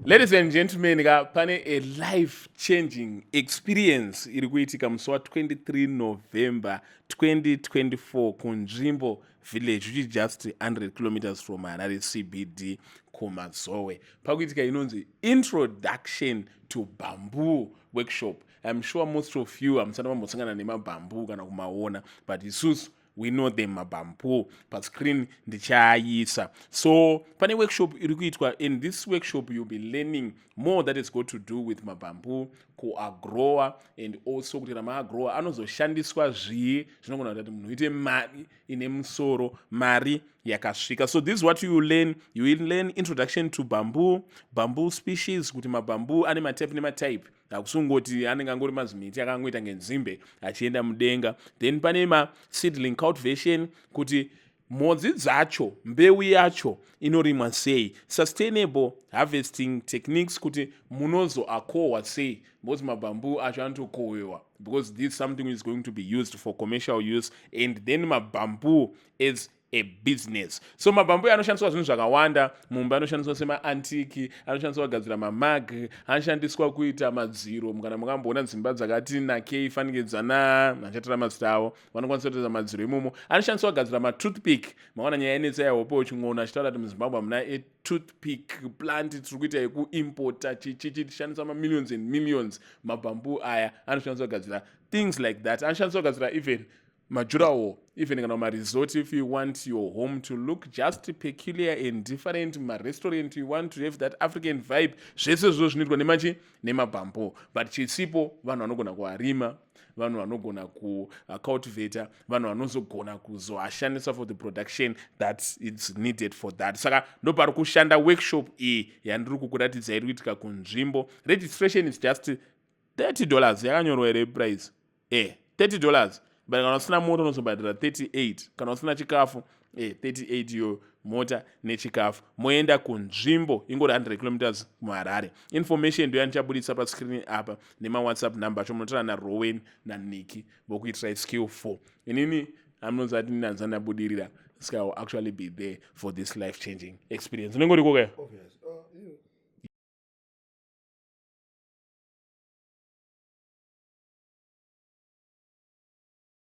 Ladies and gentlemen ka, pane a life changing experience iri kuitika musi wa23 November 2024 kuNzvimbo village, which is just 100 kilometers from Harare CBD, kuMazowe. Pakuitika inonzi Introduction to Bamboo Workshop. I'm sure most of you hamusati mambosangana nemabamboo kana kumaona, but isusu we know them, mabamboo. Pascreen ndichaaisa. So pane workshop iri kuitwa. In this workshop you'll be learning more that is got to do with mabamboo, kuagrowa, and also kuti kana maagrowa anozoshandiswa zvii zvinogona kuti munhu uite mari ine musoro, mari yakasvika. So this is what you learn. You will learn introduction to bamboo, bamboo species, kuti mabamboo ane matype nematype, hakusungoti anenge angori mazimiti akangoita ngenzimbe achienda mudenga. Then pane maseedling cultivation, kuti mhodzi dzacho, mbeu yacho inorimwa sei, sustainable harvesting techniques, kuti munozoakohwa sei, because mabamboo acho anotokohwewa, because this something is going to be used for commercial use. And then mabamboo as a business. So mabamboo anoshandiswa zvinhu zvakawanda mumba. Anoshandiswa semaantique, anoshandiswa kugadzira mamag, anoshandiswa kuita madziro. Kana mukamboona dzimba dzakati nakei, fanike dzana handichatora mazita avo, vanokwanisa kutoita madziro imomo. Anoshandiswa kugadzira matoothpick. Maona nyaya yenetsa yaHope Chin'ono achitaura kuti muZimbabwe hamuna toothpick plant, tiri kuita yekuimpota chichichi, tichishandisa mamillions and millions. Mabamboo aya anoshandiswa kugadzira things like that. Anoshandiswa kugadzira even madurawall, even kana maresort, if you want your home to look just peculiar and different, marestaurant, you want to have that African vibe. Zvese zvizvo zvinoitwa nemachi nemabamboo. But chisipo, vanhu vanogona kuarima, vanhu vanogona kucultivata, vanhu vanozogona kuzoashandisa for the production that is needed for that. Saka ndopari kushanda workshop iyi yandiri kukuratidzai iri kuitika kuNzvimbo. Registration is just $30. Yakanyorwa here price? $30, but kana usina mota unozobhadhara 38. Kana usina chikafu, 38 yo, mota nechikafu. Moenda kunzvimbo, ingori 100 kilometers muHarare. Information ndo yandichabudisa pascreen apa nemaWhatsApp number acho. Munotaura naRowen naNiki vokuitirai skillful. Inini amunonzati ndanza ndabudirira, saka will actually be there for this life changing experience. Unenge uriko kaya?